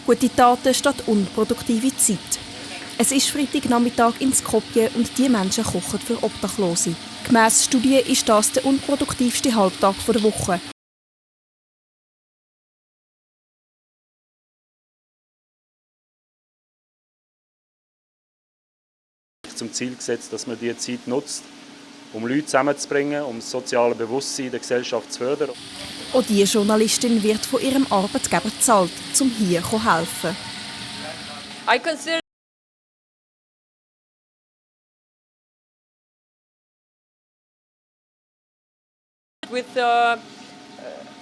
Gute Taten statt unproduktive Zeit. Es ist Freitagnachmittag in Skopje und die Menschen kochen für Obdachlose. Gemäss Studie ist das der unproduktivste Halbtag der Woche. Zum Ziel gesetzt, dass man diese Zeit nutzt, um Leute zusammenzubringen, um das soziale Bewusstsein der Gesellschaft zu fördern. Auch diese Journalistin wird von ihrem Arbeitgeber bezahlt, um hier zu helfen. I consider with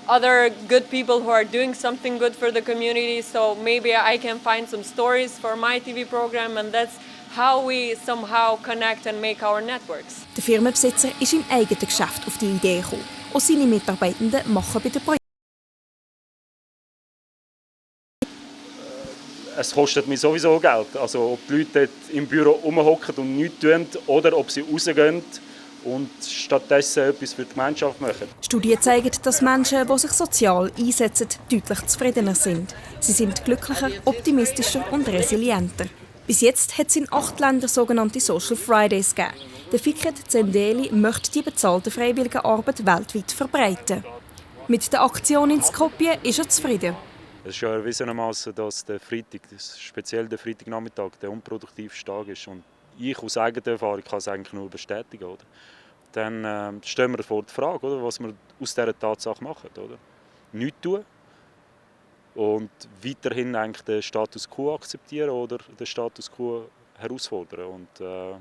other good people who are doing something good for the community, so maybe I can find some stories for my TV program, and that's how we somehow connect and make our networks. Der Firmenbesitzer ist im eigenen Geschäft auf die Idee gekommen. Auch seine Mitarbeitenden machen bei der Projekt. Es kostet mich sowieso Geld. Also ob die Leute dort im Büro rumhocken und nichts tun oder ob sie rausgehen und stattdessen etwas für die Gemeinschaft machen. Studien zeigen, dass Menschen, die sich sozial einsetzen, deutlich zufriedener sind. Sie sind glücklicher, optimistischer und resilienter. Bis jetzt hat es in 8 Ländern sogenannte Social Fridays gegeben. Der Fikret Zendeli möchte die bezahlte Freiwilligenarbeit weltweit verbreiten. Mit der Aktion in Skopje ist er zufrieden. Es ist ja erwiesenermaßen, dass der Freitag, speziell der Freitagnachmittag, der unproduktivste Tag ist. Und ich aus eigener Erfahrung kann es eigentlich nur bestätigen. Oder? Dann stellen wir vor die Frage, oder, was wir aus dieser Tatsache machen. Oder? Nichts tun und weiterhin eigentlich den Status quo akzeptieren oder den Status quo herausfordern. Und,